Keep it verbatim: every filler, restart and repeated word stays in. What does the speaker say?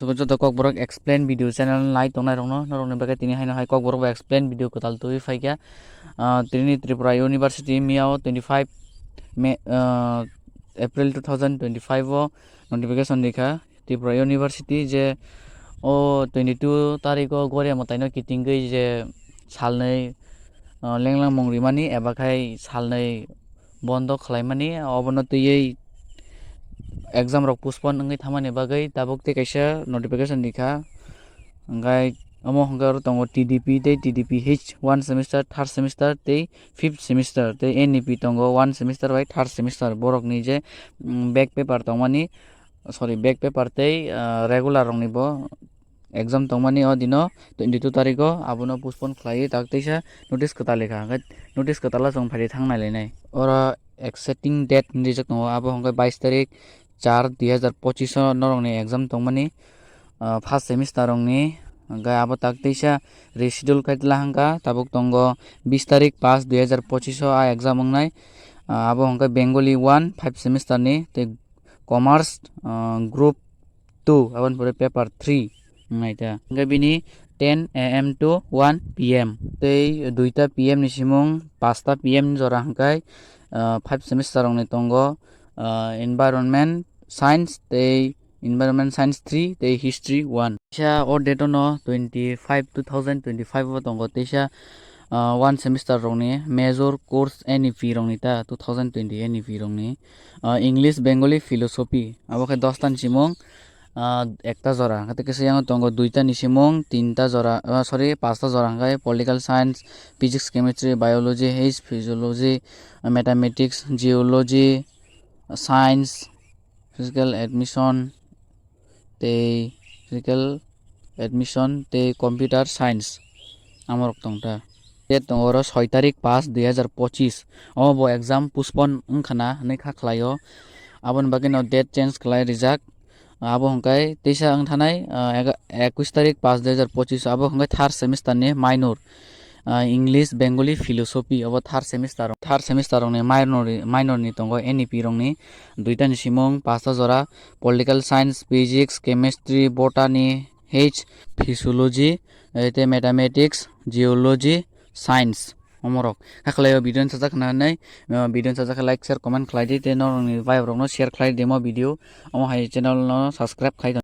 Joto kokborok explain video channel nai tongnai rokno, norokni bagwi tini haino hai kokborok bo explain video kwtal twi phaikha. Ah, tini Tripura University miyao twenty five May, ah, April two thousand twenty five o notification rikha Tripura University je o twenty two tarikh o Goria mwtaino kitingwi je salnwi, ah, lenglang mung rimani eba khai salnwi bondo khlaimani, obono twiwi exam rok postpone wngwi thangmani bagwi tabuk tei kaisa notification rikha. Hwnkhe omo hwnkhe oro tongo T D P tei T D P H one semester, third semester tei fifth semester, tei N E P tongo one semester bai third semester. Borokni je, mm, back paper tongmani, sorry, back paper tei, ah, regular rokni bo exam tongmani o dino twenty two tarikh o abono postpone khlaiwi tak teisa notice kwtal lekha. Hwnkhe notice kwtal o chwng phaidi thang nailainai. Oro exciting date hinwi rijak tongo, abo hwnkhe bais tarik char dui hazar pochis o norokni exam tongmani, ah, first semester rokni. Hwnkhe abo tak teisa reschedule khai tla hwnkha, tabuk tongo bis tarik pas dui hazar pochis o a exam wngnai. Ah, abo hwnkhe Bengali one five semester ni tei commerce, ah, group two, aboni pore paper three wngnai ta. Hwnkhe bini ten A M to one P M tei duita P M ni simung pasta P M jora hwnkhe, ah, five semester rokni tongo, ah, environment science tei environment science three tei history one. Teisa o date no twenty five two thousand twenty five o tongo teisa, ah, one semester rokni major course N E P rokni ta two thousand twenty N E P rokni, ah, English, Bengali, philosophy, abo khe dos ta ni simung, ah, ekta jora. Hwnkhe teisa yang tongo duita ni simung tinta jora, ah, sorry, pasta jora hwnkhe political science, physics, chemistry, biology, H physiology, ah, mathematics, geology, science, physical admission tei physical admission tei computer science amorok tong ta. Date tongo oro soi tarik pas dui hazar pochis. Omo bo exam postpone wngkha na hinwi kha khlaio. Aboni bagwi no date change khlai rijak. Abo hwnkhe teisa wng thanai, ah, ega-, ekwis tarik pas dui hazar pochis, abo hwnkhe third semester ni minor, ah, English, Bengali, philosophy, abo third semester, third semester rokni minor, minor ni tongo N E P rokni duita ni simung pasta jora, political science, physics, chemistry, botany, H physiology, eh, tei mathematics, geology, science. Omorok. Hakhlai o video no sajak khna nai, ah, video no sajak khe like, share, comment khlai di, tei norokni vibe rokno share khlai di mo video. Omo hai channel no subscribe khlai di.